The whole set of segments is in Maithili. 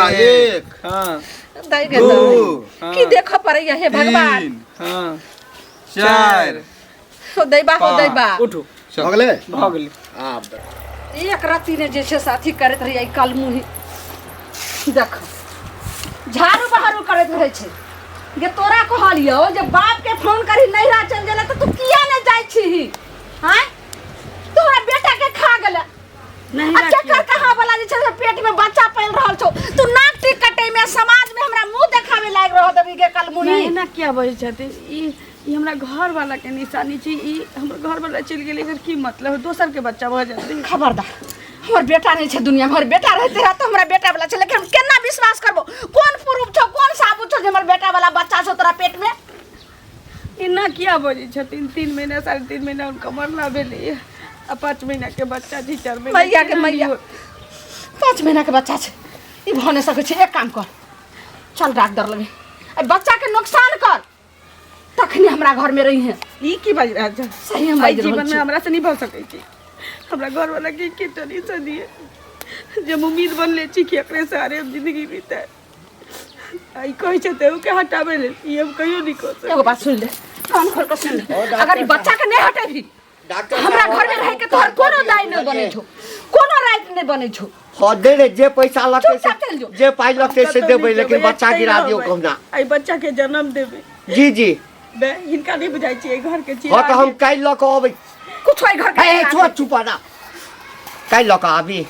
एक हाँ दाइ गे दू दाइ की देखऽ पड़ैया हे भगवान तीन हाँ चारि हो दैबा हो पाँच। दैबा उठू भऽ गेलै भऽ गेलै आब एक रत्ती ने जे छै से अथी करैत रहैया ई कलमुही देख झाड़ू बहारू करैत रहै छै गे तोरा कहलियौ जे बाप के फोन करी नैहरा चलि गेलै तऽ तू किया नहि जाइ छीही आँय तोरा बेटा के खा गेलै नहीं आ केकर कहाँ वाला जे छै से पेट में बच्चा पल रहल छौ तू नाक टीक कटे में समाज में हमरा मुंह देखावे लायक रह देबी गे कलमुही नहीं एना किया बजै छथिन ई ई हमरा घर वाला के निशानी छै ई हमर घर वाला चलि गेलै एकर की मतलब दोसर के बच्चा भऽ जेतै खबरदार हमर बेटा नहीं छै दुनिया में हमर बेटा रहते रह तऽ हमरा बेटा वाला छै लेकिन हम केना विश्वास करबो कोन प्रूफ छौ कोन साबुत छौ जे हमर बेटा वाला बच्चा छौ तोरा पेट में एना किया बजै छथिन 3 महीना 3.5 महीना हुनका मरला भेलैए आ 5 महीना के बच्चा छै 4 महीना मैया के केना मैया नहि होत? 5 महीना के बच्चा छै ई भऽ नहि सकै छै एक काम कर चल डॉक्टर लगे एहि बच्चा के नुकसान कर तखने हमरा घर में रही है ई की बाजि रहल छै सही हम एहि बाजि रहल जीवन में छी हमरा से नहीं भऽ सकै छै हमरा घर वाला के के टेंशन दिए जे हम उम्मीद बनले छी कि एकरे सहारे हम जिंदगी बिताए आई कहै छै तऽ के हटाबै लेल ई हम कहियो नहि कऽ सकब एगो बात सुन ले कान खोल के सुन ले अगर ई बच्चा के नहीं हटेबी डॉक्टर हमरा घर में रह के तोहर कोनो दाय नहीं बनै छौ कोनो राइट नहीं बनै छौ हाँ दे रे जे पैसा लगतै चुपचाप चलि जो। से जे पाइ लगतै से कतौ देबै नहि लेकिन जेबै, बच्चा एतहि गिरा दियौ रहबै। कहुना एहि बच्चा के जन्म देबै जी जी बे हिनका नहि बुझाइ छै एहि घर के हाँ तऽ हम काल्हि लऽ कऽ अबै कुछ एहि घर के हे छोड़ चुपा ना काल्हि लऽ कऽ आबी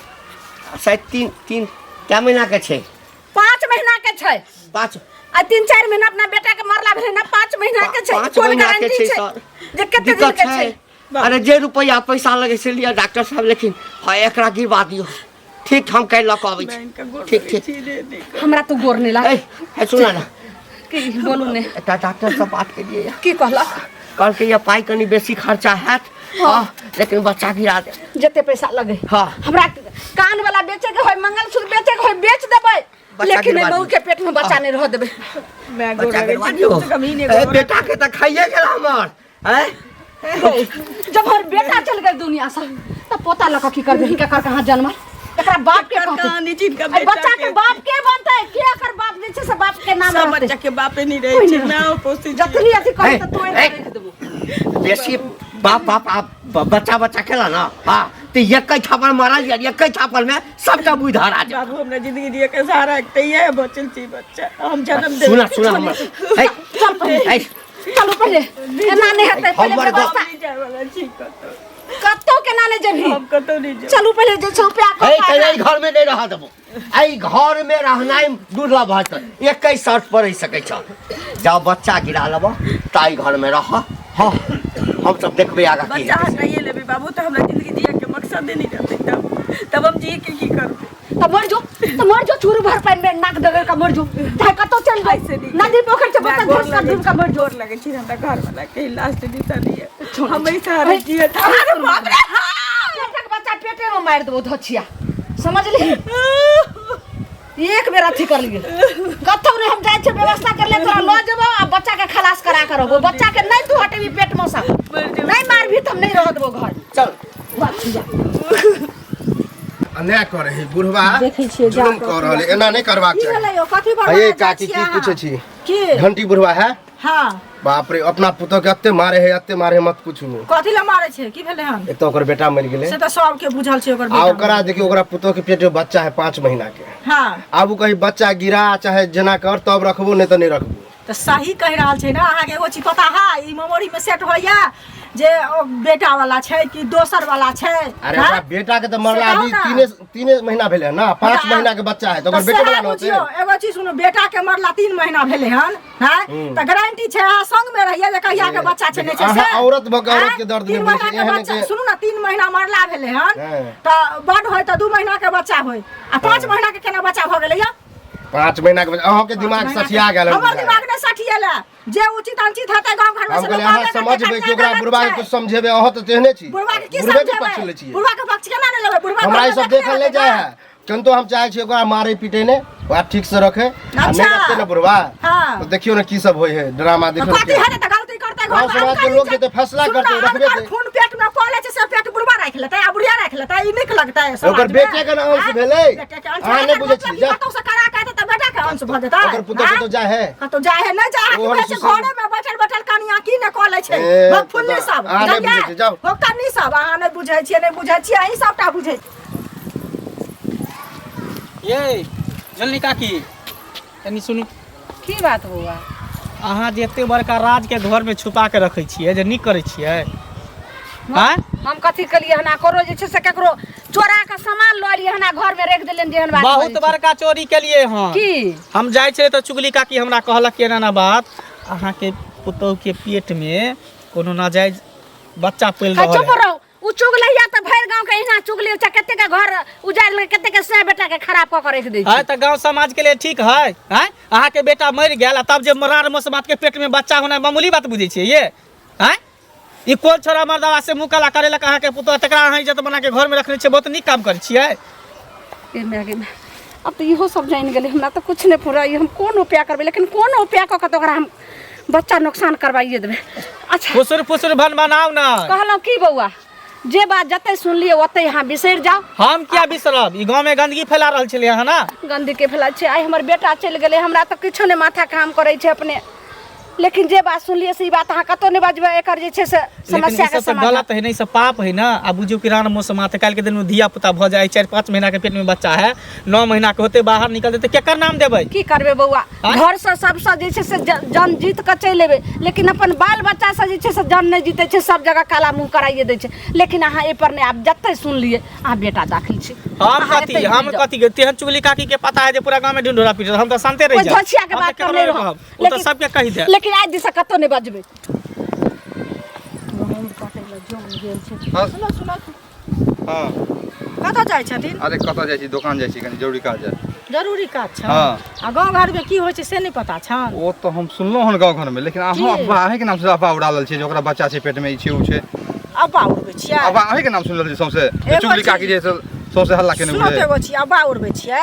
शायद तीन तीन कए महीना के छै 5 महीना के छै पाँच आ 3-4 महीना अपना बेटा के मरला भेलै ना 5 महीना के छै पाँच कोन महीना के गारंटी छै छै सर जे कते दिन दिक्कत के छै छै अरे जे रुपैआ पैसा लगै से लिअ डॉक्टर साहब लेकिन हाँ एकरा गिरवा दियौ ठीक हम काल्हि लऽ कऽ अबै मैं हिनका छी गोर ठीक लगै ठीक छी रे नहि करू। हमरा तू गोर नहीं लाग ए हे सुन ना की बोलू ने एकटा डॉक्टर से बात केलियै की कहलक कहलकै ये पाइ कनि बेसी खर्चा हैत हाँ लेकिन बच्चा गिरा दे जते पैसा लगे हाँ। हमरा कान वाला बेचे के होय मंगलसूत्र बेचे के होय बेच देबै बच्चा लेकिन गिरवा बहू दियौ। के पेट में बच्चा नहीं रह देबै मैं गोर बच्चा लगै गिरवा छी दियौ कम से कम ई नहि ए, गोर बेटा के तऽ खाइए गेल हमर हैं जब हमर बेटा चल गए दुनिया से तब पोता लऽ कऽ की करबै हिनका कर कहाँ जन्मल एकरा बाप के एकर कहतै कहानी छी हिनका एहि बेटा बच्चा के बाप के बनतै के एकर बाप जे छै से बाप के नाम सब रहतै बच्चा के बापे नहीं रहै कोइ छै नहि मैं पोसै छी जतनी अथी करी ए, तऽ तोड़ि ए। कऽ राखि देबो बेसी बाप बाप आप बच्चा बच्चा केला ना हाँ तो एक थापड़ मारल जाय एक थापड़ में सबटा बुद्धि हरा जाय बाबू हमरा जिंदगी जिए के सहारा एकटा इएह बचल छी बच्चा हम जन्म देबै सुना सुना हमर हे, चल पहिले हे, चलू पहिले एना नहि हेतै पहिले हमर व्यवस्था हम नहि जाय वाला छी कतौ कतौ केना नहि जेबही हम कतौ नहि जायब चलू पहिले जे छै उपाय हे कऽ तऽ एहि घर में नहीं रह देबो एहि घर में रहनाइ दुर्लभ हत एक शर्त पर रहि सकै छ जाओ बच्चा गिरा लेबो ताहि घर में रह हाँ हम सब देखबै आगा की बच्चा हटाइए लेबै बाबू तऽ हमरा जिंदगी जिए के मकसदे नहि रहतै तब तब हम जिए के की करबै तऽ मर जो तऽ मर जो चूरू भर पानि में नाक दगड़ के मर जो चाहे कतौ चल ऐसे जाओ नहीं। नदी पोखर से बोतल गोर घस कर डूब के मर जो गोर लगै छी हमरा घर वाला के लास्ट निशानी है हम एहि सहारे जिए अरे बाप रे पेटक बच्चा पेटे में मारि देबो धोछिया समझली एक बेर अथी कर लिए कतौ नहीं हम जाइ छियै व्यवस्था कर ले तोरा लऽ जेबो आ बच्चा के खलास करा के रहबो बच्चा के नहीं तू हटेबी पेट में से नहीं मारबी तऽ हम नहीं रह देबो घर चल बच्चिया अन्याय करे है बुढ़वा देखै छियै जा जुलुम कऽ कऽ रहल है एना नहीं करबाक की चाही भेलै यौ कथी हे बड़बड़ाइ काकी छियै की अहाँ? पूछे छी की घंटी बुढ़वा है हाँ बाप रे अपना पुतोह के अत्ते मारे है अत्ते मारे है मत पूछू कथी लए मारै छै की भेलै हन एक तो ओकर बेटा मरि गेलै से तऽ सबके बुझल छै ओकर आ बेटा ओकरा देखियौ ओकरा पुतोह के पेट में बच्चा है 5 महीना के हाँ आब उ कही बच्चा गिरा चाहे जेना कर तब रखबो नहीं तऽ नहीं रखबो तऽ सही कहि रहल छै ने अहाँके एगो चीज पता है ई मेमोरी में सेट होइया जे ओ बेटा वाला छै कि दोसर वाला छै अरे हाँ? ओकरा बेटा के तऽ मरला से कहू अभी ना। तीने तीने महीना भेलै ना 5 तऽ- महीना के बच्चा है तऽ तऽ ओकर बेटो सएह वाला न होतै बुझियौ एगो चीज सुनू बेटा के मरला 3 महीना भेलै हन हैं तऽ गारंटी छै अहाँ संग में रहिए जे कहिया के बच्चा छै नहि छै अहाँ से औरत भऽ के औरत आँय? के दर्द तीन नहि बुझै महीना छी, के एहन बच्चा के- सुनू ने 3 महीना मरला भेलै हन हाँ। तऽ बड होय तऽ 2 महीना के बच्चा होय आ 5 महीना के केना बच्चा भऽ गेलै यौ 5 महीना के बच्चा अहाँ के दिमाग सठिया गेल हन हमर बुझाइए। दिमाग नहि सठिएल है जे उचित अनुचित हेतै गाँव घर में हम से कहलियै लोक अहाँ कहबे करतै, समझबै कि कन्या ओकरा गलत बुढ़बा के छै। कुछ समझेबै अहाँ तऽ तेहने छी बुढ़बा के की बुढ़बे के पक्ष समझेबै लै छियै बुढ़बा के पक्ष केना नहि लेबै बुढ़बा हमरा घर ई में सब देखने देखल नहि हेतै जाइ ना। है किन्तु हम चाहै छियै ओकरा मारे पीटे ने ओकरा ठीक से रखे आ नहि अच्छा। रखते ने बुढ़बा हाँ। तऽ देखियौ ने की सब होइ है ड्रामा तऽ देखियौ ने कथी की- हेतै तऽ गलती करतै घर गाँव में समाज के अनकर लोग जेतै फैसला सुनू करतै, ना, रखबे अनकर ते। खून पेट में पले छै से पेट बुढ़बा राखि लेतै आ बुढ़िया राखि लेतै ई नीक लगतै समाज ओकर में? बेटे के ने अंश आँय? भेलै। बेटे के अंश अहाँ नहि एकर बुझै मतलब छी, कि जा। कतौ से करा के अंश भऽ जेतै ओकर पुतोह आँय? कतौ जाइ है कतौ जाइ है नहि जाइ है ओहन की कहै छै सुशील- घरे में बैठल बैठल कनिया की ने कऽ लै छै ए, भगफुल्ली सब अहाँ नहि बुझलियै? बुझै छियै, जाउ। भोगतनी सब अहाँ नहि बुझै छियै नहि बुझै छियै अहीं सबटा बुझै छियै ये जल्दी काकी कनि सुनू की बात बौआ अहाँ जे एते बड़का राजके घरमे छुपा के रखै छियै जे नीक करै छियै आँय हम कथी केलियै हन आ करो जे छै से केकरो चोरा के सामान लऽ एलियै हन आ घर में राखि देलियनि जेहन बात बहुत भऽ जाइ बड़का चोरी केलियै हँ छै। की हम जाइ छलियै तऽ चुगली काकी हमरा कहलक कि एना एना बात अहाँके पुतोहुके पेटमे कोनो नाजायज बच्चा पलि है रहल चुप है रहू उ चुगलैया तऽ भरि गाँव के एहिना चुगली छै कते के घर उजाड़ि लेलकै कते के सै बेटा के खराब कऽ के राखि दै है छै तऽ गाँव समाज के लिए ठीक है आँय अहाँके बेटा मरि गेल आ तब जे मरार मसमात के पेट में बच्चा होना मामूली बात बुझै छियै ये आँय ई कोन छोरा मर्दावा से मुँह काला करेलक अहाँके पुतोह तकरा अहाँ इज्जत बना के घर में रखने छियै बहुत नीक काम करै छियै गे माय गे माय। आब तऽ इहो सब जानि गेलै हमरा तऽ किछु नहि फुराइ हम कोन उपाय करबै लेकिन कोन उपाय कऽ कऽ तऽ ओकरा हम बच्चा नुकसान करवाइए देबै अच्छा फुसुर फुसुर भन बनाउ ना कहलहुँ की बौआ जे बात जते सुनलियै ओते अहाँ बिसरि जाउ हम किया बिसरब ई गाँव में गंदगी फैला रहल छलियै अहाँ ना गंदगी फैला छै आइ हमर बेटा चलि गेलै हमरा तऽ किछो नहि माथा काम करै छै अपने लेकिन जे बात सुनलियै से ई बात अहाँ कतहु नहि बजबै एकर जे छै से लेकिन ई समस्या के सब तऽ समाधान गलत है नहीं सब पाप है ना आ बुझियौ कि रान मौसम आते काल्हि के दिन में धिया पुता भऽ जाय 4 5 महीना के पेट में बच्चा है 9 महीना के होते बाहर निकल जेतै केकर नाम देबै की करबै बौआ आँय? घरसँ सबसँ जे छै से जन जीत कऽ चलि एबै लेकिन अपन बाल बच्चासँ जे छै से जन नहि जीतै छै सब जगह काला मुँह कराइए दै छै लेकिन अहाँ एहिपर नहि आब जते सुनलियै अहाँ बेटा दाखिल छी हम अहाँ कथी एतै हम रहि जाउ। कथी तेहन चुगली काकी के पता है जे पूरा गांव में ढिंढोरा पीट हम तऽ शांते रहि ओहि जायब झोछिया के हम तऽ बात पर केकरो नहि नहि रहब कहब ओ तऽ सबके कहि देब लेकिन आइ दिशा कतहु नहि बजबै हाँ सुनो सुनो हाँ कतऽ जाइ छथिन अरे कतऽ जाइ छी दोकान जाइ छी कनि जरूरी काज है जरूरी काज छै हाँ। आ गाँव घरमे की होइ छै से नहि पता छनि ओ तऽ हम सुनलहुँ हन गाँव घरमे लेकिन अहाँ की? अफवाह अहीँके नामसँ अफवाह उड़ा रहल छियै जे ओकरा बच्चा छै पेटमे ई छै ओ छै अब्बा उड़बै छियै अफवाह अहीँके नाम सुनि रहल छी सौंसे जे एगो चुगली चीज- काकी जे छै सौंसे हल्ला केने सुनो तऽ बुझे एगो छियै अब्बा उड़बै छियै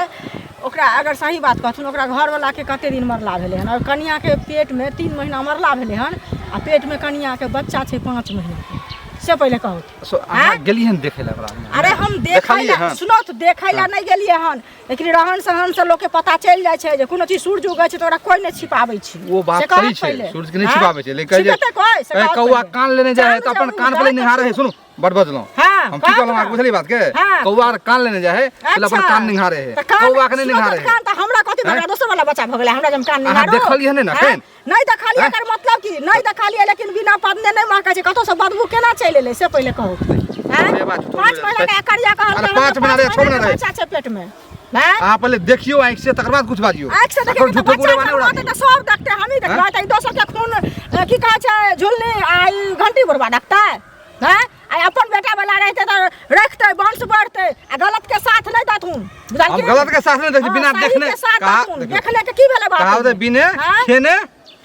ओकरा अगर सही बात कहथुन ओकरा घरवलाके कते दिन मरला भेलै हन और कनियाके पेटमे 3 महीना मरला भेलै हन आ पेटमे कनियाके बच्चा छै 5 महीनाके से पहिले कहू सो अहाँ गेलियै हन देखै लए ओकरा अरे हम देखै देखलियै लए हन? सुनो तऽ देखै लए नहि गेलियै हन लेकिन रहन सहन से लोकके पता चलि जाइ छै जे कोनो चीज सूर्य उगै छै तऽ ओकरा कोइ नहि छिपाबै छै ओ बात से कहत सही छै पहिले। सूर्य के नहि आँय? छिपाबै छै लेकिन कहै जे छिपेतै कोइ से कहै कहत कौआ पहिले। कान लेने जाइ है तऽ चाँद अपन जब कान उगतै पहिले तऽ निहारे है सुनू बड़ बजलहुँ हाँ, हम की कहत कहलहुँ ना। अहाँके बुझलियै बात के हाँ। कौआ आर कान लेने जाइ है पहिले अपन अच्छा। कान निहारे है तऽ कान कौआ के नहि सुनो तऽ निहारे है कान तऽ हमरा कथी भऽ गेलै दोसर वाला बच्चा भऽ गेलै हमरा जम कान अहाँ निहारो देखलियै नहि ने आँय? एखन? नहि देखलियै आँय? एकर मतलब की नहि देखलियै लेकिन बिना पदने नहि महकै छै कतौ से बदबू केना चलि एलै से पहिले कहू आँय? से बात छोड़ू, 5 महीना के एकरिया कहल अरे 5 महीना रे, 6 महीना रे। बच्चा छै पेट में आँय? अहाँ पहिले देखियौ आँखि से तकर बाद कुछ बाजियौ आँखि से तकर देखियौ तऽ झूठो बच्चा गुड़ेबा नहि उड़ा जन्मतै तऽ सब देखतै हमही देखबै तऽ ई दोसर के खून की कहै छै झुलनी आ ई घंटी बुढ़बा देखतै हैं आ अपन बेटा वाला रहतै तऽ रखतै वंश बढ़तै आ गलत के साथ नहि देथुन हम बुझलखिन गलत के साथ नहि दै छी हाँ, बिना सही देखने के साथ कहा देथुन देखियौ, देखने के की भेलै बात कहावत है, बिने हाँ? खेने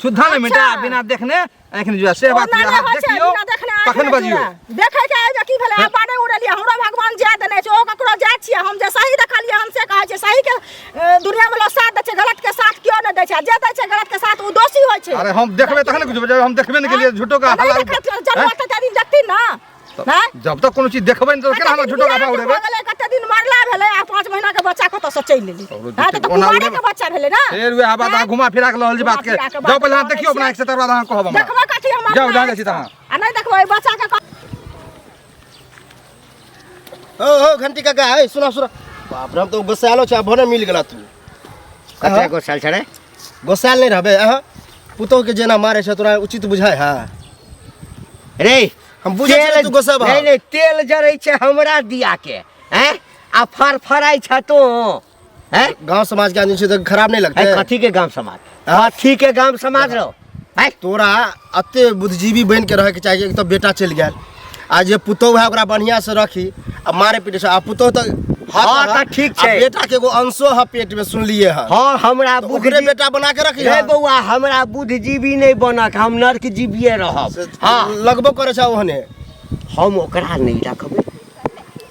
शुद्धा नहि मिटा अच्छा। बिना देखने आँखि नहि जुआ से बात ओना छै, नहि अहाँ होइ छै, देखियौ बिना देखने आँखि तखन नहि बजियौ जुड़ै। देखै के आबि की भेलै अब्बा नहि उड़ेलियै हमरा भगवान जाय देने छै ओ ककरो जाय छियै हम जे सही देखलियै हम से कहै छियै सही के दुनिया मे लोग साथ दै छै गलत के साथ केओ नहि दै छै आ जे दै छै गलत के साथ ओ दोषी होइ छै अरे हम देखबै तखन ने कुछ बजबै हम देखबे नहि केलियै झूठो का तऽ नहि हल्ला देखै छियै, जन्म तऽ दिन देखथिन ने तऽ हैं? जब तक कोनो चीज देखबै नहि तऽ केना हमरा कते दिन झूठो का बियाह अफवाह के उड़ेबै भऽ गेलै, कते दिन मरला भेलै आ 5 महीना के बच्चा कतऽ से चलि एलै ककरो हँ तऽ झूठे- ओना कुमारे उड़ेबै। के बच्चा भेलै ने फेर वएह बात अहाँ घुमा फिरा के लऽ रहल छी घुमा बात के फिरा के बात जाउ पहिले अहाँ लऽ देखियौ अपना रहल आँखि से तकर बाद अहाँ कहब हमरा देखबै कथी हम जाउ अपना जाउ जाइ छी तऽ अहाँ आ नहि देखबै बच्चा के हो हो घंटी काका है सुना सुना बाप रे हम तो गोसालो छै भोरे मिल गेला तू कते गोसाल छै रे गोसाल नहीं रहबे अहाँ पुतोह के जेना मारे छै तोरा उचित बुझाय है रे हम बुझै छियै तू गोसाब नहीं नहीं तेल जरै छै हमरा दिया के हैं आ फरफराइ छ तू हैं गांव समाज के आदमी छै तऽ खराब नहीं लगते है कथी के गांव समाज कथी के गांव समाज रहो है तोरा एते बुद्धिजीवी बनि के रहैके चाही एक तऽ बेटा चलि गेल आ जे पुतोह है ओकरा बढ़िया से रखी आ मारे पीटे छै आ पुतोह तऽ हाँ, तऽ ठीक छै। आ बेटा के एगो अंशो है पेट में सुनलिए है हाँ हमरा तऽ ओकरे बुद्धिजीवी बेटा बना के रखी रे बौआ हमरा बुद्धिजीवी नहीं बनक हम नर्क जीविए रहब हाँ लगबो करे छै ओहने हम ओकरा नहीं रखबै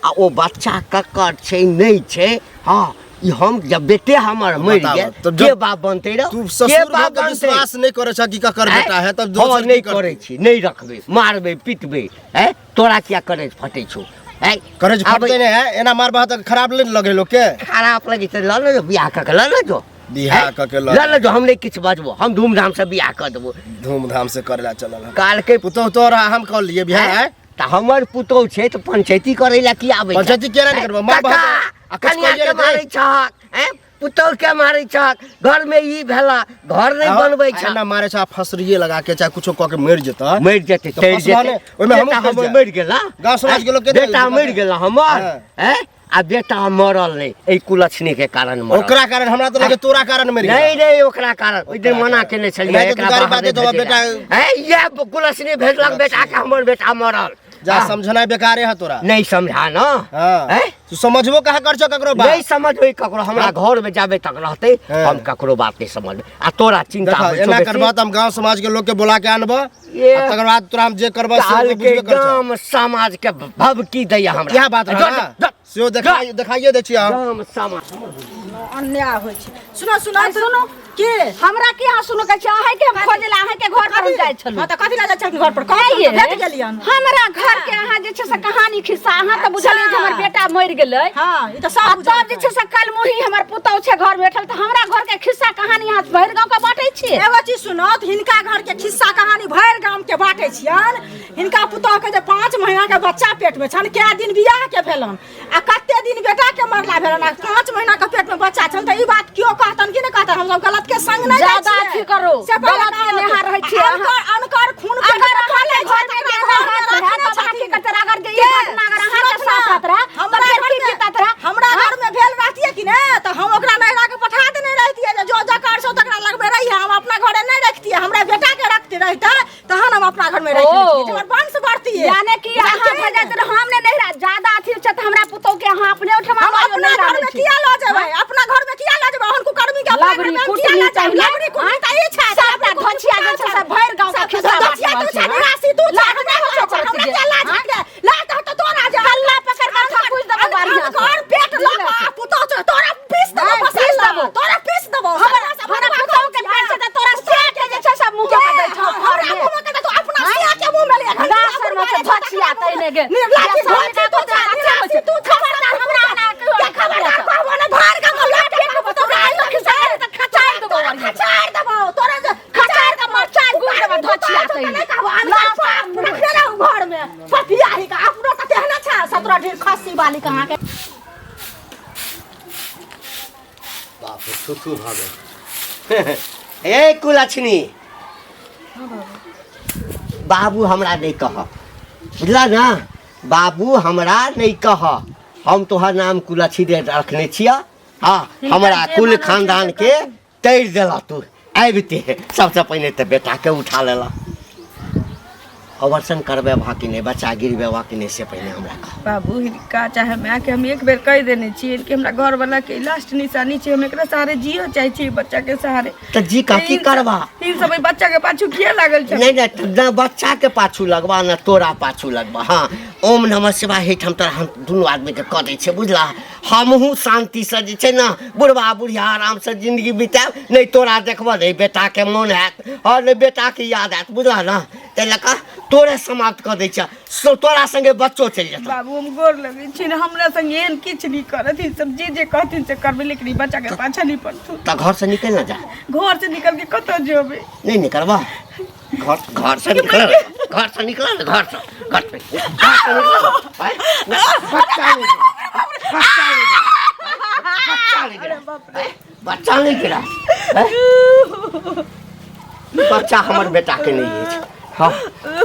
आ ओ बच्चा ककर छै नहीं छै हाँ ई हम जब बेटे हमर मरि बताबऽ, गेल तऽ के जब बाप बनतै रौ तू के ससुर बाप भऽ के बनतै विश्वास नहीं करे छै कि ककर आँय? बेटा है तब हम दोसर नहि की करतै? करै छी नहि रखबै मारबै पिटबै हैं तोरा किया करेज फटै छौ हैं करेज आब फटते नहीं है एना मारबह तऽ खराब नहीं लगे लोग के खराब लगै छै लऽ ले जो बियाह कऽ के लऽ ले जो बियाह कऽ के लऽ लऽ ले जो, हम नहि किछु बजबो, हम धूमधाम से बियाह कऽ देबो। धूमधाम से करे ला चलल हन। काल के पुतोह तोरा हम कऽ लिए बियाह हैं? तऽ हमर पुतोह छै तऽ पंचायती करै ला की आबै छै? पंचायती केना नहि करबो? मार काका, बाप, आ किछु कनिया कहिए के नहि। मारै छहक, हैं? पुतोह के मारै छहक, घर में ई भेला, घर नहि बनबै छह। एना मारे छै, आ फसरिए लगा के चाहे कुछो कऽ के मरि जेतै। मरि जेतै, तऽ तैर फसबा जेतै। नहि, ओहिमे हमहूँ बेटा फँसि हमर जायब। मरि गेला। गाँव समाज के लोक के बेटा मरि गेला हमर, हाँ। हैं? आ बेटा मरल नहि, एहि कुलक्षणी के कारण मरल। ओकरा कारण हमरा तऽ लगे तोरा कारण मरि गेल। नहीं नहीं, ओकरा कारण ओहि दिन मना केने छलियै, नहि तऽ एकरा तू गारि बाहर बात नहि देतौ, भेजै बेटा- लए। हैं, इएह कुलक्षणी भेजलक बेटा के, हमर बेटा मरल। जा हाँ। समझनाइ बेकारे है तोरा। नहीं समझा ना। हाँ। हैं? तू समझबो कहाँ कर छौ ककरो बात? नहीं समझबै ककरो, हमरा घर में जाबे तक रहते हाँ। हम ककरो बात नहीं समझबै। आ तोरा चिंता देखा, होइ छौ एना बेसी। करबा तऽ हम गांव समाज के लोग के बोला के आनबो, ये- आ तकर बाद तोरा हम जे करबो से काल तो के बुझबे कर छौ। गाम समाज के भभकी दैया हमरा। इएह बात रहा जो- ना? जो- सेहो देखाइए दै छियै हम। गाम समाज अन्याय होइ छै। सुनो सुनो आइ सुनो। के हमरा की अहाँ सुनो कहै छी? अहाँ के हम खोजै लए अहाँ के घर पर हम जाइ छलहुँ। हाँ, तऽ कथी लए जाइ छलखिन घर पर? कहू आइये। तऽ भेट गेलियन। हमरा घर के अहाँ जे छै से कहानी खिस्सा, अहाँ तऽ बुझलियै जे हमर बेटा मरि गेलै। हाँ, ई तऽ सब आ बुझल तब जे छै से कलमुही हमर पुतहु छै घर बैठल, तऽ हमरा घर के खिस्सा कहानी अहाँ भरि गाँव के बाँटै छियै। एगो चीज सुनो, तऽ हिनका घर के खिस्सा कहानी भरि गाम के बाँटै छियन। हिनका पुतहु के जे 5 महीना के बच्चा पेट में छनि, कए दिन बियाह के भेलन आ कते दिन बेटा के मरला भेलन, आ 5 महीना के पेट में बच्चा छनि, तऽ ई बात केओ कहतन कि नहि कहतन? हमसब गलत के संग नहि जाइ ज्यादा छियै। अथी करू, से पहिले गलत के कहत। नेहा रहै छियै अहाँ। अनकर खून पेट अगर में अहाँके चलै छै, घर में तकरा केहन घर में हाथ रहै, रखने तब अहाँ की छथिन। करतै? अगर जे ई के? घटना अगर अहाँके सुनत साथ ना। होत रहै, तऽ हमरा फेर घर की में- बीतत रहै? हमरा हाँ? घर में भेल रहतियै कि ने, तऽ हम ओकरा नैहरा के पठा देने रहितियै जे जो जकर छौ तकरा लगबे रहियै, हम अपना घरे नहि रखतियै। हमरा बेटा के रखते रहितै तहन हम अपना घर में रख ओ। लेतियै, जे हमर वंश बढ़तियै। यानी कि अहाँ भेजैत रह, हम नहि नैहरा, ज्यादा अथी छै तऽ हमरा पुतहु के अहाँ अपने ओहिठमा हम लऽ जाउ, अपना नैहरा घर नहि में छी। किया लऽ जेबै? अपना घर में किया लऽ जेबै? ओहन कुकर्मी के अपना घर लबड़ी में हम किया कुटनी लऽ जायब? चाहिए। लबड़ी कुटनी तऽ ई छै, सबटा लबड़ी कुटनी धोछिया जे छै से भरि गाँव के सब खिस्सा धोछिया बाँटि तू छै, रहल छै। निराशी तू छै, लाज हमरा नहि होइ छौ लाज छै, हमरा करती जे। किया लाज हाँ? हेतै? लाज तऽ हेतौ तोरा जे। कल्ला पकड़ कऽ थकुच देबौ बढ़िआँ से। अनकर पेट लऽ कऽ पुतहु छै, तोरा पीस देबौ, नहि, पीस मसाला। देबौ। तोरा पीस देबौ। हमरा पुतहु के पेट छै तऽ तोरा से के जे छै से मुँह के दै छौ हमरा घरमे। मुँह में के तू अपना सिया के मुँह में ले। ना शर्म छै, धोछिया तैने गे। निर्लाजी जे धोछी तू छै, निराशी तू छै। खबरदार हमरा आना कहियो के नहि खबरदार खबरदार कहबो ने, धर के मुँह लऽ के कहबो, तोरा आइयो खिसाए तऽ खचारि देबौ तोरा बढ़िआँ। खचारि देबौ, तोरा जे खचारि कऽ मरचाइ गुड़ि देबौ धोछिया तोरा तैने। नहि कहबो, अनकर पाप रखने रहू घर में। पपिया ही का, अपनो तऽ तेहने छै, 17 ढेर खस्सी बाली के अहाँके। बाप रे, थू थू भऽ गेल। ए कुलक्षणी बाबू, हमरा नहि कह, बुझला ना? बाबू हमरा नहि कह, हम तोहर नाम कुलक्षणी रखने छियह। हाँ, हमरा कुल खानदान के तैर देला तू। आबिते सबसँ पहिने तऽ बेटाके उठा लेला। ऑपरेशन करबेबह कि नहि, बच्चा गिरबेबह कि नहि, से पहिने हमरा कह। बाबू, हिनका चाहे माय के हम एक बेर कहि देने छियै कि हमरा घरवाला के लास्ट निशानी छै, हम एकरा सहारे जियो चाहे छियै, बच्चा के सहारे। तऽ जी का की करबा? ई सब एहि बच्चा के पाछू किया लागल छै? नहीं नहीं, न बच्चा के पाछू लगबा न तोरा पाछू लगबा। हाँ, ओम नमः शिवाय हेठ हम तोरा हम दुनू आदमी के कऽ दै छियै, बुझला? हमहूँ शान्तिसँ जे छै ने बुढ़बा बुढ़िया आरामसँ जिन्दगी बितायब। नहि तोरा देखबऽ, नहि बेटाके मोन हैत आओर नहि बेटाके याद आयत, बुझला ने? ताहि लऽ कऽ तोरे समाप्त कऽ दै छियह, तोरा संगे बच्चो चलि जेतौ। बाबू, हम गोर लगै छी ने, हमरा संगे एहन किछु नहि करत। ई सब जे जे कहथिन से करबै, लेकिन ई बच्चा के पाछा नहि पड़तौ। तऽ घरसँ निकलि ने जा। घर से निकल के कतऽ जेबै? नहि निकलबा घर, घर से निकल, घर से निकल, घर से, घर से, घर से निकल। आय, बच्चा नहीं गिरा, बच्चा नहीं गिरा, बच्चा नहीं गिरा, आय, बच्चा नहीं गिरा, आय। ई बच्चा हमर बेटा के नहीं अछि। हाँ,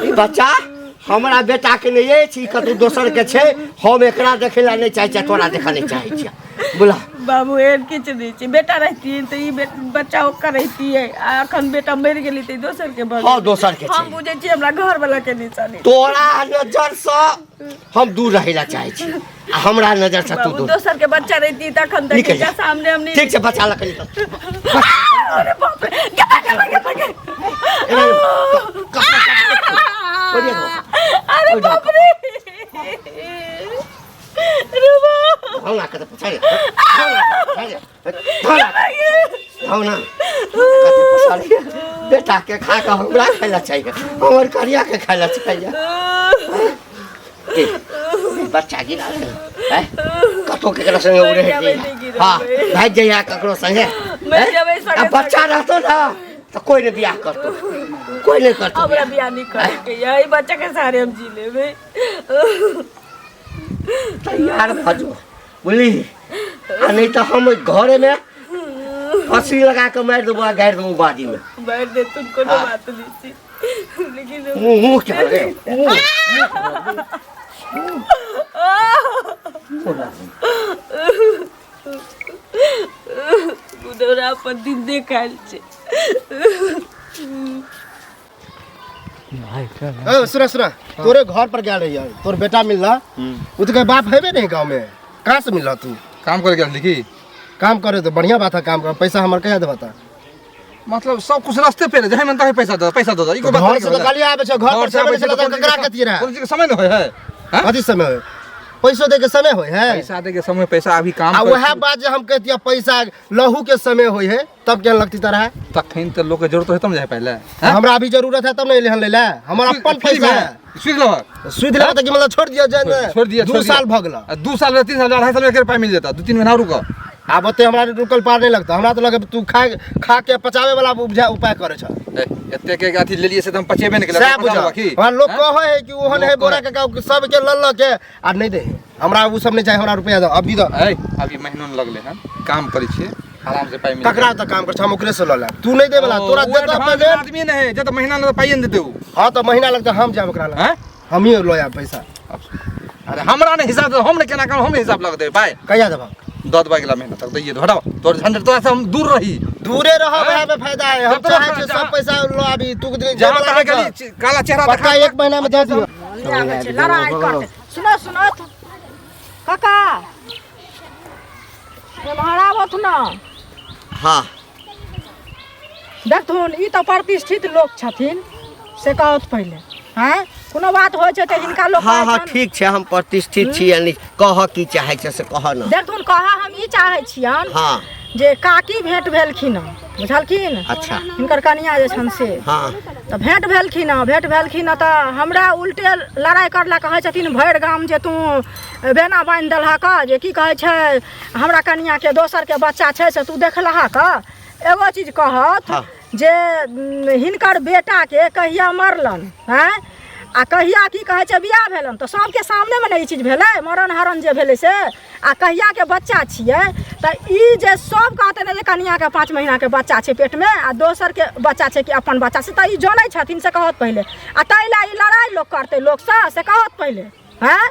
ई बच्चा हमरा बेटा के नहीं अछि, ई कतौ दोसर के छै। हम एकरा देखै ला नहीं चाहै छियै, तोरा देखऽ नहीं चाहै छियै, बोला। बाबू, एहन किछु नहि छै। बेटा रहितियै तऽ ई बच्चा ओकर रहितियै, आ अखन बेटा मरि गेलै तऽ ई दोसर के भऽ हाँ, गेलै। दोसर के छै। हम बुझै छियै हमरा घर वाला के निशानी। तोरा नजर से हम दूर रहै ला चाहै छी आ हमरा नजर से तू बाबू, दूर। दोसर के बच्चा रहिती तखन तऽ निकल जा। हिनका सामने हम नहि। ठीक छै, बच्चा लऽ कऽ निकल। अरे बाप रे, गे, गे, गे, गे, गे। अरे बाप रे, अरे बाप। धौना कतऽ पुछाइ, धौना, धौना कतऽ पुछाइ? बेटा के खा कऽ हमरा खाय ला चाहिए, हमर करिया के खाय ला चाहिए। बच्चा गिरा ले, कतौ केकरो संगे उड़े। नहि गिरेबै। हाँ, भागि जइया ककरो संगे। मरि जेबै आ संगे बच्चा रहतो ना तऽ कोई नहीं बियाह करतो, कोई नहीं करतो। हमरा बियाह नहीं करे के ये, ई बच्चा के सहारे हम जी लेबै। तैयार भऽ जो, बुझली? आ नहीं तऽ हम ओहि घरे में फंसी लगा के मारि देबो आ गाड़ि देबो बाड़ी में। मारि देतुन, कोनो बात नहीं छै, लेकिन मुँह मुँह के रे मुँह। बुढ़ौरा अपन दिन देखायल छै। ए, सुना सुना, तोरे घर पर गेल रहियै, तोर बेटा मिलला, उ तो कहे बाप हेबे नहीं गाँव में, कहाँ से मिलला तू? काम करे गेल की? काम करे तो बढ़िया बात है, काम कर, पैसा हमर कहिया देबा ता? मतलब सब कुछ रास्ते पे रहे, जहाँ मन तहाँ पैसा दे, पैसा दे, ई कोई बात घर नहीं से तो होला। गाली आवे छै, घर पर घर से से आबै छै आबै तऽ छै, ककरा कथी रहे? कोनो चीज के समय न होय है, हाँ? कथी समय होय? पैसो दे के समय होय है? पैसा दे के समय, पैसा अभी काम आ कर वएह बात जे हम कहतियै पैसा लहू के समय होय है, तब केहन लगती तरह? तखन तऽ लोक के जरूरत होय तब ने जाय पहिले, हाँ? हमरा अभी जरूरत है तब ने एलिहन लै लए, हमर अपन फ्री पैसा में, है। सुध लेबह? सुध लेबह तऽ की मतलब छोड़ दिअ जाय ने? छोड़ दिअ, 2 छोड़ दिअ। साल भऽ गेल। आ 2 साल, 3 साल, 2.5 साल में एक पाइ मिल जेता, 2-3 महीना रुकऽ। आब ओते हमरा रुकल पार नहीं लगता, हमरा तो लगे तू खा खा के पचावे वाला उपजा उपाय करे छ। ए, एते के अथी लेलिए से त हम पचेबे नहीं केलक, सएह पचा बुझा। लेबा की? हमरा लोग हाँ? कहै है कि ओहन लोग है बोरा कहै। के गाँव सबके ल ल के आ नहीं दे, हमरा उ सब नहीं चाहिए, हमरा रुपया दो अभी दो। ए, अभी महीनो न लगले हन, काम करै छियै, आराम से पाइ मिल ककरा त काम कर छ, हम ओकरे से ल लेब, तू नहीं दे वाला, ओ, तोरा ओ देता एडवांस पेमेंट। आदमी नहीं है, जब तक महीना न पाइए न देते उ। हाँ तो महीना लगता हम जाब ओकरा लग। हैं? हम ही ल आब पैसा। अरे हमरा नहीं हिसाब, हम नहीं केना काम, हम नहीं हिसाब लग देबै पाइ। कहिया देबा? 10 बजे अगला महीना तक दैये दो, हटाओ तोर झंझट, तोरा से हम दूर रही। दूरे रह, हाँ? वएह में फायदा है, हम जब तक चाहे छियै जहाँ सब पैसा ल आबी, तू जे जहाँ वाला तहाँ नहीं गेली, छ। काला चेहरा पक्का देखा। 1 महीना में दे दियो। आबै छै, लड़ाइ करतै। सुनो सुनो काका, एम्हर आबथु न। हाँ। देखथुन, ई तऽ प्रतिष्ठित लोक छथिन, से कहत पहिले, हैं? कोनो बात होइ छै तऽ हिनका लोक हाँ कहै हाँ छनि। ठीक छै, हम प्रतिष्ठित छी, यानी कह की चाहै छै से कह न। देखथुन, कह हम ई चाहै छियनि हाँ। जे काकी भेंट भेलखिन हँ, बुझलखिन? अच्छा। हिनकर कनिया जे छनि से। हाँ। तऽ भेंट भेलखिन हँ, भेंट भेलखिन हँ तऽ हमरा उल्टे लड़ाइ करला, कहै छथिन भरि गाम जे तू बेना बान्हि देलहक, जे की कहै छै हमरा कनियाके दोसरके बच्चा छै से तू देखलहक। एगो चीज कहत हाँ। जे हिनकर बेटाके कहिया मरलन, हैं? आ कहिया की कहै छै बियाह भेलन, तऽ सबके सामनेमे ने ई चीज भेलै, मरण हरण जे भेलै से, आ कहियाके बच्चा छियै, तऽ ई जे सब कहतै ने जे कनियाके 5 महीनाके बच्चा छै पेटमे आ दोसरके बच्चा छै कि अपन बच्चा छै, तऽ ई जनै छथिन से कहत पहिले, आ ताहि लए ई लड़ाइ लोक करतै लोकसँ से कहत पहिले, हैं?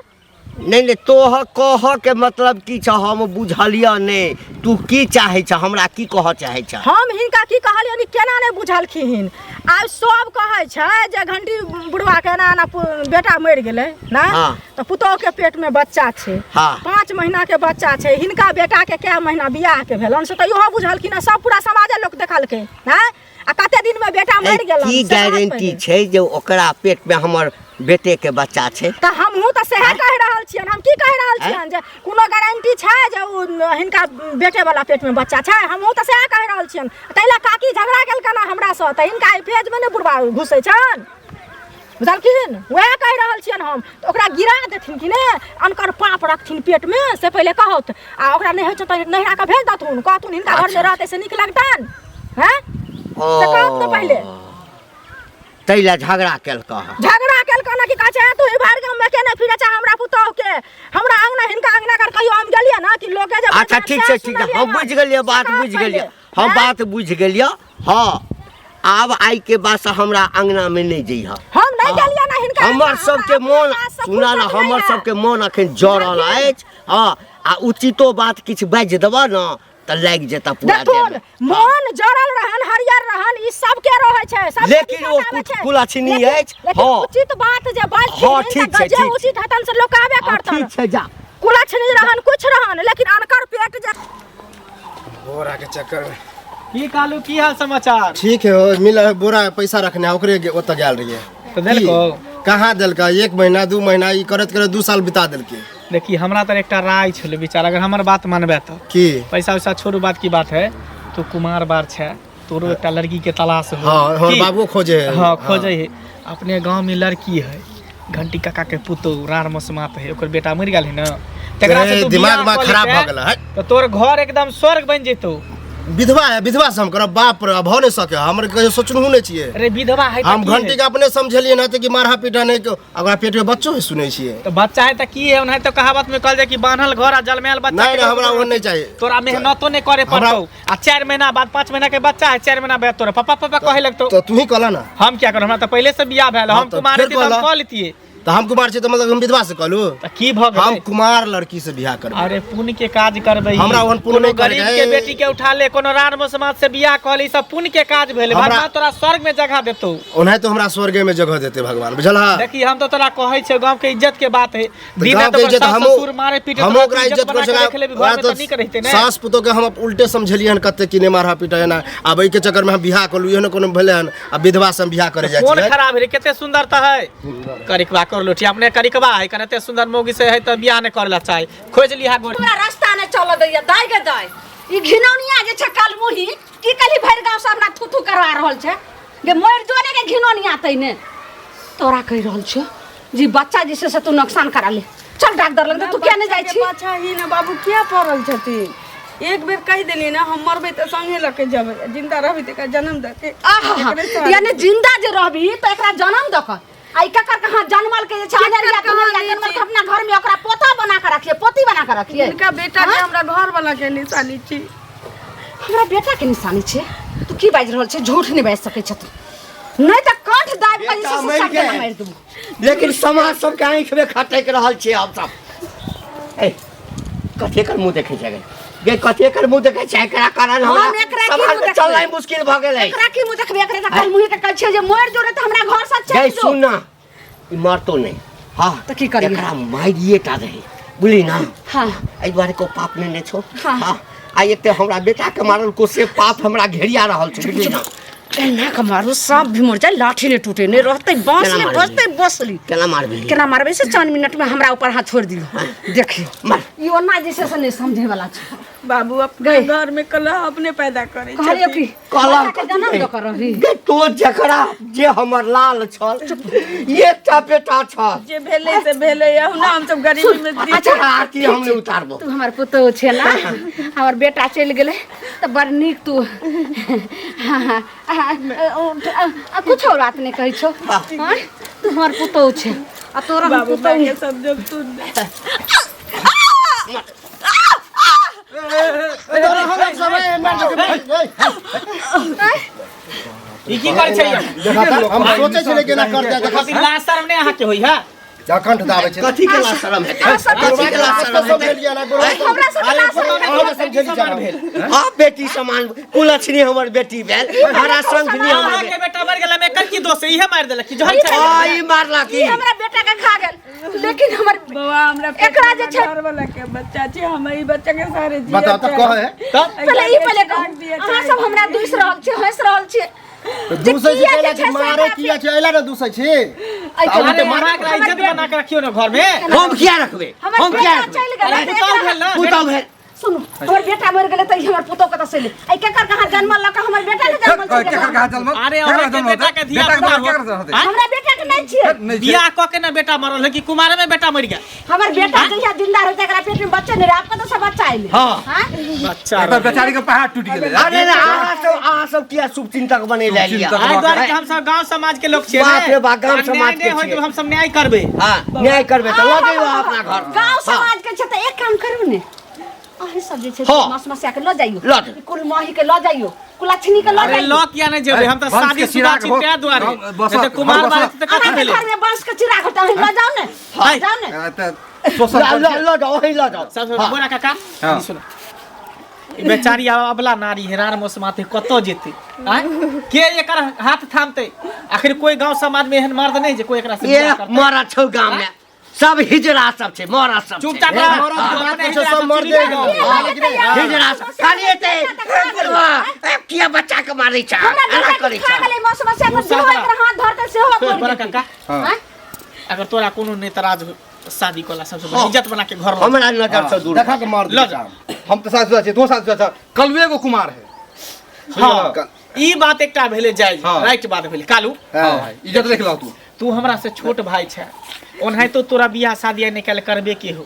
नहीं नहीं, तोह कह के मतलब की छ हम बुझलिय नहीं, तू की चाहे छ, हमरा की कह चाहे छ? हम हिनका की कहलियनि केना नहीं बुझलखिन। आब सब कहै छै जे घंटी बुढ़वा के एना एना बेटा मरि गेलै ना, हाँ। तऽ पुतोह के पेट में बच्चा छै, हाँ। 5 महीना के बच्चा छै, हिनका बेटा के कै महीना बियाह के भेलन से तऽ इहो बुझलखिन, सब पूरा समाजे लोक देखलकै ना, आ कते दिन में बेटा मरि गेलन की से कहत गारंटी पहिले। छै जे ओकरा पेट में हमर बेटे के बच्चा छै? तऽ हमहूँ तऽ सएह कहि रहल छियनि, हम की कहि रहल आँय? छियनि जे कोनो गारंटी छै जे ओ हिनका बेटे वाला पेट में बच्चा छै? हमहूँ तऽ सएह कहि रहल छियनि, ताहि लए काकी झगड़ा केलकनि हँ हमरासँ, तऽ हिनका एहि फेजमे नहि बुढ़बा घुसै छनि, बुझलखिन? वएह कहि रहल छियनि हम, तऽ ओकरा गिरा देथिन कि नहि, अनकर पाप रखथिन पेटमे से पहिले कहत, आ ओकरा नहि होइ छै तऽ नैहरा कऽ भेज देथुन, कहथुन हिनका घरमे रहतै से नीक लगतनि, हैं? से कहत ने पहिले। ताहि लए झगड़ा केलकऽ हँ? झगड़ा केलकऽ ने, की कहै छै तू भरि गाममे केने फिरै छै हमरा पुतोह के, हमरा अंगना हिनका अंगना कर कहियो हम गेलियै ना कि लोके जे अच्छा बजल ठीक से छै, ठीक छै, सुनलियै हम ना। बुझि गेलियै बात, से कहत बुझि गेलियै पहिले। हम हैं? बात बुझि गेलियै। हाँ, आब आइ के बाद से हमरा अंगना में नहीं जइह। हम नहीं गेलियै ना हिनका हमर अंगना, सबके हमरा मोन अपने पास से सुना ना, फुर्सत नहीं हमर है। सबके मोन अखन जरल बुझलखिन? अछि। हाँ, आ उचितो बात किछु बाजि देबऽ ने तऽ लागि जेतऽ पूरा देखथुन, देहमे। मोन जरल रहन हरियर रहन ई सबके रहै छै, सबके लेकिन दिक्कत ओ आबै कुछ छै। कुलक्षणी अछि। लेकिन हाँ। उचित बात जे बाजथिन, हाँ, ठीक तऽ छै, जे ठीक। उचित हेतन से लोक आबे हाँ, करतन। ठीक छै, जा। कुलक्षणी रहन कुछ रहन, लेकिन अनकर पेट जे बोरा के चक्कर में। की कालू, की हाल समाचार? ठीक है, हो मिल बोरा पैसा रखने है, ओकरे ओतऽ गेल रहियै। तऽ देलकौ? की? कहाँ देलकै, 1 महीना 2 महीना ई करैत करैत 2 साल बिता देलकै। देखी हमरा तर एकटा राय छलै विचार, अगर हमर बात मानबे तऽ। की? पैसा वैसा छोड़ू, बात की बात है, तू कुमार बार छै, तोरो एकटा लड़की के तलाश हो। हाँ, हमर की? बाबू खोजे है। हाँ, खोजे है। अपने गांव में लड़की है, घंटी काका के पुतोह रार मसमात है, ओकर बेटा मरि गेल है ना, तकरा से ए, तू दिमाग बियाह में कऽ खराब लेतै, भऽ गेल है। तऽ तोर घर एकदम स्वर्ग बनि जेतौ। विधवा है विधवा से हम करब बाप रे भऽ नहि सके हमर कहियो सोचनहु नहि छियै अरे विधवा है हम घंटी के अपने समझेलियै ना कि मारहा पीटा नहि ओकरा पेट में बच्चो है सुनै छियै तो बच्चा है त की है ओनाहि तो कहावत में कहल जाय कि बान्हल घर आ जलमायल बच्चा नहीं नहीं हमरा वो नहीं चाहिए तोरा मेहनतो नहीं करे पड़तौ आ 4 महीना बाद 5 महीना के बच्चा है 4 महीना बाद तोरा पापा पापा कहे लगतौ तो तू ही कहला ना हम क्या करू हमरा त पहले से बियाह भेल हम तो कुमार फिर रहती त हम कहला। कह लेतियै तो हम कुमार छी तो मतलब हम विधवा से कहलू त की भ हम गेलै कुमार लड़की से बियाह करबै अरे पुण्य के काज करबै हमरा ओहन पुण्य कोनो नहि करैके गरीब है। के बेटी के उठा ले कोनो रान समाज से बियाह कऽ ले ई सब पुण्य के काज भेलै हमरा- भगवान तोरा स्वर्ग में जगह देतौ ओनाहि तो हमरा स्वर्गे में जगह देते भगवान बुझल हा देखी हम तो तोरा कहै छियौ गांव के इज्जत के बात है तऽ दिन गाँव रात के ओकर इज्जत सास हमहूँ ससुर मारे पीटे हमहूँ तोरा ओकरा इज्जत इज्जत बना कर के रख लेबी घर में सका तऽ नीक रहितै ने सास पुतोह के हम उल्टे समझेलियै हन कते कि नहि मारहा पीटा एना आब एहिके चक्कर में हम बियाह कऽ लू एहनो कोनो भेलै हन आ विधवा से हम बियाह करे जाइ कोन छियै खराब है कते सुंदर तऽ है करिकबा कर लोटी अपने करिकबा है कते सुंदर मौगी से है तऽ बियाह नहि करे ला चाहे खोज लिहा गोर हमरा रास्ता नहि चलऽ दैया दाइ गे दाइ ई घिनौनिया जे छै कलमुही की कहली भरि गाँव से हमरा थू थू करवा रहल छै गे मरि जो ने गे घिनौनिया तैने तोरा कहि रहल छियौ जी बच्चा जे छै से तू नुकसान करा ले चल डॉक्टर लग तू किया नहि जाइ छी पाछा ही ना बाबू किया पड़ल छथिन एक बेर कहि देलियै ना हम मरबै तऽ संगे लऽ के जेबै आ जिंदा रहबै तऽ एकरा जन्म दऽ के आहा एकरे सहारे यानी जिंदा जे रहबी तऽ एकरा जन्म दऽ कऽ आ ई ककर कहाँ जनमल के जे छै अनरिया कहाँ तुनरिया नहि जनमल के छै। अपना घर में ओकरा पोता बना के रखिए पोती बना के रखिए हिनका बेटा के हमरा घर वाला के निशानी छी हमरा बेटा के निशानी छै तू की बाजि रहल छै झूठ नहि बाजि सकै छै तू नहि तऽ कंठ दाबि कऽ जे बेटा छै से मरि सभके गेल। मारि देबू लेकिन समाज सबके आँखि में खटकि रहल छियै हम सब ए कथी एकर मुँह देखै छै गे गे कथी एकर मुँह देखै छै एकरा कारण हमरा हम एकरा की समाज मुँह में देखबै? चलनाइ मुश्किल भऽ गेलै एकरा की मुँह देखबै एकरा तऽ कल मुँह के कहै छियै जे मरि जो रे तऽ हमरा घर से गे चलि जो सुन ना ई मरतो नहि हँ तऽ की करियै? एकरा मारिए टा दही बुझली ना हाँ एहि दुआरे को पाप नहि ने छौ हाँ। हाँ आ एते हमरा बेटा के मारल को से पाप हमरा घेरिया रहल छौ बुझली ना एना के मारू सांप भी मर जाए लाठी नहीं टूटे नहीं रहते बांस केना नहीं मारबही? बचते बसली केना मारबही केना मारबै से 4 मिनट में हमरा ऊपर हाथ छोड़ दियो देखियो मार ई ओना जे छै से नहीं समझे वाला छै बाबू अपने गई। घर में कलह अपने पैदा करे कहलियो कि कलह बच्चा के जन्म दऽ कऽ रही गे तो जकरा जे हमर लाल छल एकटा बेटा छल जे भेलै से भेलै अहुना हम सब गरीबी में जी अच्छा आरती हम नहि उतारबो तू हमर पुतोहु छे ना हमर बेटा चलि गेलै तऽ बड़ नीक तू कुछो बात नहि कहै छौ आँय? तू हमर पुतोहु छे आ तोरा हम बाबू पुतोहु माय के सब जब सुन ई की करै छै यौ? हम सोचै छलियै केना करतै देखा कथी लाज शरम नहि अहाँके होइ है कंठ दाबै छै कथी के लाज शरम हेतै कथी के लाज शरम हेतै समझलियै ना बुढ़वा हमरा सबके लाज शरम अहाँ समझेली जाना हाँ बेटी समान कुलक्षणी हमर बेटी भेल हरा शंखनी हमर अहाँके बेटा मरि गेल एकर की दोष है इहे मारि देलक की जहर बेटी चढ़ा हाँ ई मारला की ई हमरा बेटा के खा गेल लेकिन हमर बौआ हमरा पेट एकरा में जे छै- घर वाला के बच्चा छै हम ई बच्चा के सारे जिया बताओ तऽ कहे तब पहिले ई पहिले कहू राख दिया अहाँ सब हमरा दूसि रहल छी हँसि रहल छी जे दूसै छी किया कैला जे कि छै से मारे हमरा किया छै एला ने दूसै छी एहि तऽ अरे उल्टे मारे अहाँ एकरा इज्जत बना के रखियौ ने घर में हम किया रखबै हमर हम किया बेटा रखबै चलि गेलै अरे तऽ पुतहु एकरा- भेल ने पुतहु भेल सुनू हमर बेटा मरि गेलै तऽ ई हमर पुतहु कतऽ से एलै एहि केकर कहाँ जन्मल लऽ कऽ हमर बेटा के जन्मल छै केकर कहाँ जन्मल अरे केकर अहाँके जन्मल बेटा के धिया बेटा के पुता केकर हो। होतै? आँय? हमरा बेटा के नहि छियै नहि छै। बियाह कऽ के ने बेटा मरल है कि कुमारे में बेटा मरि गेल हमर बेटा जहिया जिंदा रहते एकरा पेट में बच्चे नहीं रहे आप कतऽ से बच्चा अइले हाँ। हाँ? बच्चा एकर बेचारी के पहाड़ टूटि गेलै अरे ने अहाँ सब अहाँ सब किया शुभ चिंतक बनै ले लिया शुभचिंतक। एहि दुआरे कि हम सब गांव समाज के लोग छियै बाप ने। रे बाप, गाँव आ न्याय समाज के नहि होय छियै। तऽ हम सब न्याय करबै हाँ न्याय करबै तऽ लऽ जइयो अपना घर गांव समाज के छै तऽ एक काम करू ने अहीं सब जे छै हाँ। मास मसिया के लऽ जाइयो लऽ जाइयो। कुल माही के लऽ जाइयो कुलक्षणी के लऽ अरे जाइयो लऽ किया नहि जेबै हम तऽ वंश के शादी शुदा चिराग छी हो- ताहि दुआरे बसत, नहि तऽ कुमार बसत। बारे तऽ कथी अहाँके भेलै घर में बांस के चिराग होता अहीं लऽ जाउ ने हाँ। जाउ ने तऽ सोशल ल ल लऽ जाओ वहीं लऽ जाओ सब बोरा काका हाँ। ई सुनो ई बेचारी आब अबला नारी है रार मोसमाते कतऽ जेतै आँय के एकर हाथ थामतै आखिर कोई गांव समाज में एहन मर्द नहीं जे कोई एकरा से ये बियाह करतै मरद छौ गाँव में सब हिजड़ा सब छै मरद सब छै चुपचाप रह मरद के बात अपने छै, सब हिजड़ा सब मर्दे चुनि गाँव। गाँव। हाँ, लेकिन हिजड़ा सब खाली एते ए, बुढ़वा ए, किया बच्चा के मारै छ हमरा एना बेटा करै के खा छ गेलै मास मसिया के तू सेहो सारा। एकर हाथ धरतै सेहो तोड़ि बोरा देतै। काका हाँ। आँय? अगर तोरा कोनो नहि तराज हो शादी कोला सबसे हाँ। इज्जत बना के घर ला हमरा नजर से दूर देखा के मार लऽ दे जाओ। हम तऽ साथ छियै तू साथ छह कलुए एगो कुमार है हाँ ई बात एकटा भेलै जायज हाँ। राइट बात भेलै कालू हाँ भाई इज्जत रख लह तू तू हमरा से छोट भाई छै ओनाहितो तोरा बियाह शादी आइ निकालि करबे के हो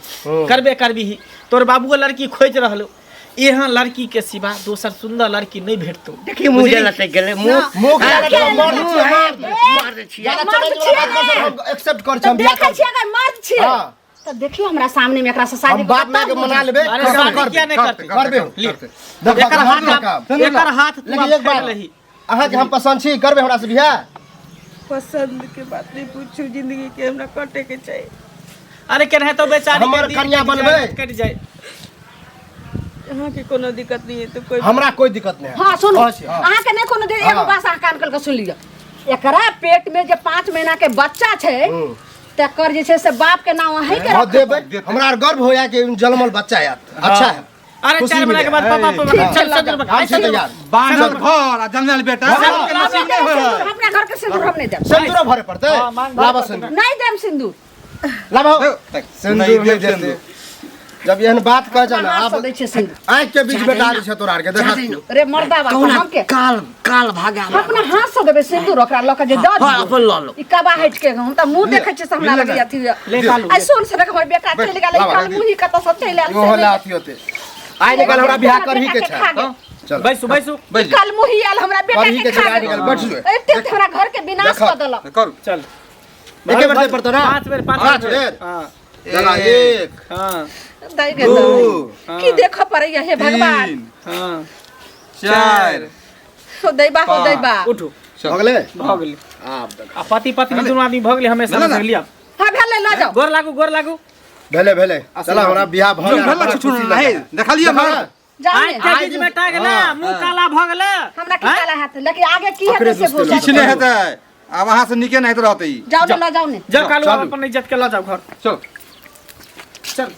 करबे करबी ही तोर बाबूओ लड़की खोजि रहलो एहन लड़की के सिवा दोसर सुंदर लड़की नहीं भेटतो। देखी मुंह जे लटक गेलै मुंह मुंह के लटक मर्द छियै, मर्द। मर्द छियै। ज्यादा मर्द चैलेंज वाला छियै बात ने। कर हम एक्सेप्ट कर तऽ हम बियाह देखै छियै अगर मर्द छियै हाँ। तऽ देखियौ हमरा सामने में एकरा से शादी हम बाप माय के मना लेबै। अरे करबै, शादी करबै, किया नहीं करते? करबै हम, ले। करबै। देखो, एकर हाथ करबै काम। एकर हाथ तू लेकिन एक बात लेही। अहाँके हम पसंद छी, करबै हमरा से बियाह? पसंद के बात नहीं पूछू, जिंदगी के हमरा कटे के चाहिए। अरे केना तो बेचारी के हमर दिन कन्या कटि जाए, बनबै? रात कटि जाए। अहाँ के कोनो दिक्कत नहीं है तो कोई हमरा कोई दिक्कत नहीं है। हाँ सुनू, कहै छी, हाँ। अहाँ के नहीं कोनो एगो हाँ। बात अहाँ कान खोल के सुन लिअ। एकरा पेट में जे 5 महीना के बच्चा छै तकर जे छै से बाप के नाम अहीं के हाँ रखबै। देबै। हमरा आर गर्व होया कि जन्मल बच्चा आयत, अच्छा है। अरे खुशी 4 महीना के बाद मिले। पापा ठीक, चल चल, चल हम छी तैयार। बान्हल घर आ जन्मल बेटा। अपना अपना घर के सिंदूर हम नहीं देब। सिंदूरो भरे पड़तै। हाँ, मांग भरे लाबा पड़तै। सिंदूर। नहीं देब सिंदूर। लाबा सिंदूर नहीं देते। जब एहन बात कह जाना हाथ से आब दै छियै सिंदूर। आँख के बीच बेटा जे छै तोरा आर के देखा। रे मर्दा बाप कहुना हम के काल काल भागा अपना हाथ से देबै सिंदूर ओकरा लऽ के जे दऽ हाँ, दियौ। अपन लऽ लो। ई कबा हटि के हम तऽ मुँह देखै छियै से हमरा लगैया अथी ले कालू। आ सुन से हमर बेटा चलि गेलै, लाबा, काल मुँही कतऽ से चलि आयल इहो से ला अथी होते। आइ निकाल हमरा बियाह करही के छै। खा गेल। चल बैसू बैसू बैठ जा। कल मुही आयल हमरा बेटा करही के के छै, खा आइ गेल। निकाल बैठ जो। एते तऽ हमरा घर के विनाश देखऽ। कऽ देलक। करू। चल एके बेर दे पड़तौ ना? 5 बेर, 5 पाँच बेर। बेर। हाँ। चला, 1, हाँ। दै गे 2, दै। की देखऽ पड़ैया हे भगवान। 3, हाँ। 4, हो दैबा, हो दैबा। उठू। भऽ गेलै? भऽ गेलै। आब देख। आ पति पत्नी दुनू आदमी भऽ गेलै हमेशा ना, ना। लिअ। हाँ भेलै, लऽ जाउ। गोर लागू, गोर लागू। भेलै, भेलै। चला हमरा बियाह भऽ गेल। भेल ना छुछुन नहीं देखलियै देखा। जाउ आँखि ने। के बीच में टा गेलै, मुँह काला भऽ गेलै। हमरा की काला हेतै, लेकिन आगे की हेतै ओकरे से दुष्ट बुझल। किछु नहि हेतै, आब अहाँ से नीके नहि रहतै। जाउ ने, लऽ जाउ ने। जाउ कालू, चलू। अपन इज्जत के लऽ जाउ घर। चल चल।